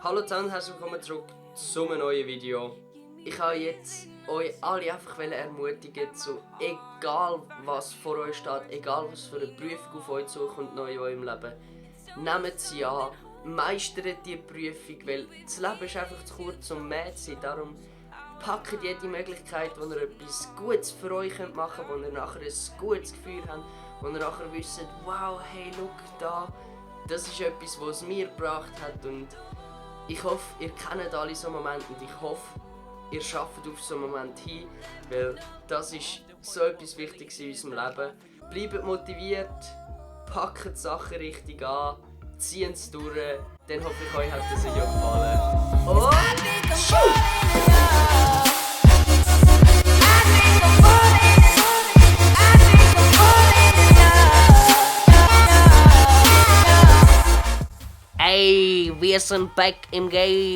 Hallo zusammen, herzlich willkommen zurück zu einem neuen Video. Ich wollte jetzt euch alle einfach ermutigen, zu egal was vor euch steht, egal was für eine Prüfung auf euch zukommt neu in eurem Leben, nehmt sie an, meistert die Prüfung, weil das Leben ist einfach zu kurz, um mehr zu sein. Darum packt jede Möglichkeit, wo ihr etwas Gutes für euch machen könnt, wo ihr nachher ein gutes Gefühl habt, wo ihr nachher wisst, wow, hey, schau da, das ist etwas, was es mir gebracht hat. Und ich hoffe, ihr kennt alle so Momente und ich hoffe, ihr schafft auf so einen Moment hin, weil das ist so etwas Wichtiges in unserem Leben. Bleibt motiviert, packt die Sachen richtig an, zieht es durch, dann hoffe ich, euch hat das Video gefallen. Und Ey, wir sind back im Game.